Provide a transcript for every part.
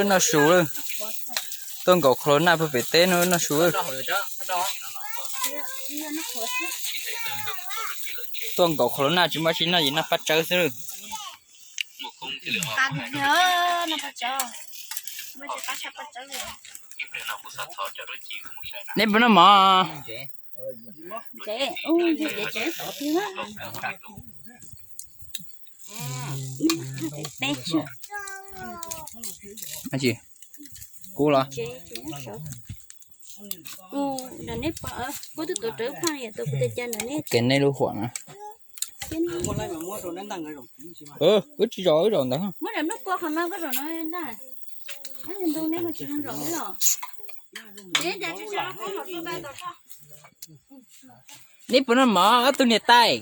Noj su lawm. Tuaj nkaum qhov los naj puag pem teb no noj su lawm. Tuaj nkaum qhov los naj tsis muaj tsi noj ces noj paj tsawb xwb lawm. Neb puas noj mov? Kub los? Kev nej lub huam na. Wb tsis zaum wb zaum ntawd. Neb puas noj mov ob tug niam tais?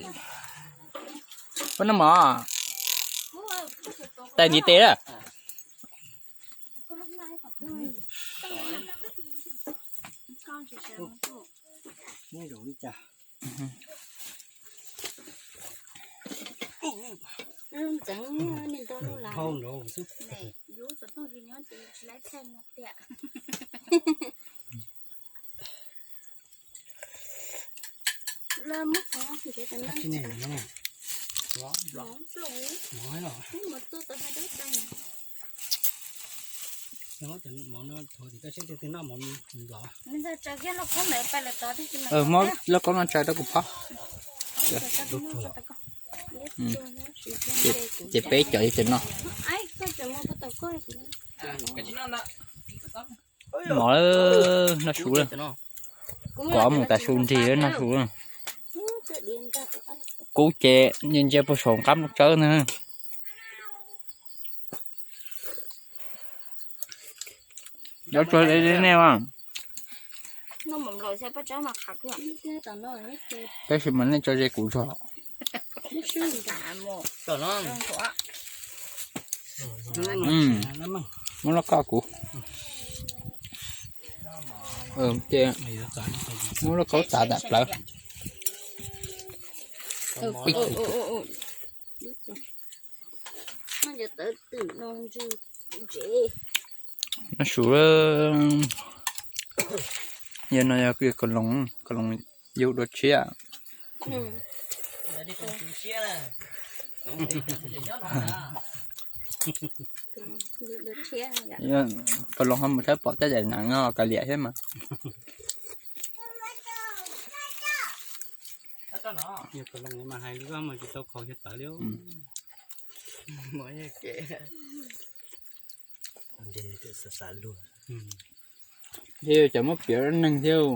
Puas noj mov? Tais ntiv tes lawm. Muab lauj kaub no tsaws rau kuv phob. Ces peb cov ces no. Mov, noj su lawm. Kov mus tas su nrig noj su lawm. Kub ces ntsia puag saum qab tsawb ntag. Cov tsuag deb deb nej mas. Tab sis mas nej tso ze kuv tso. Muab lauj kaub kuv. Ces muab lauj kaub txav dam plawv. Noj su, yog no yog koj loos, koj loos yug dua tshiab. Koj loos ho mus tshawb pom tej daim nas no kav liam thiab mas. Thiab cov muab piav neeg thiab.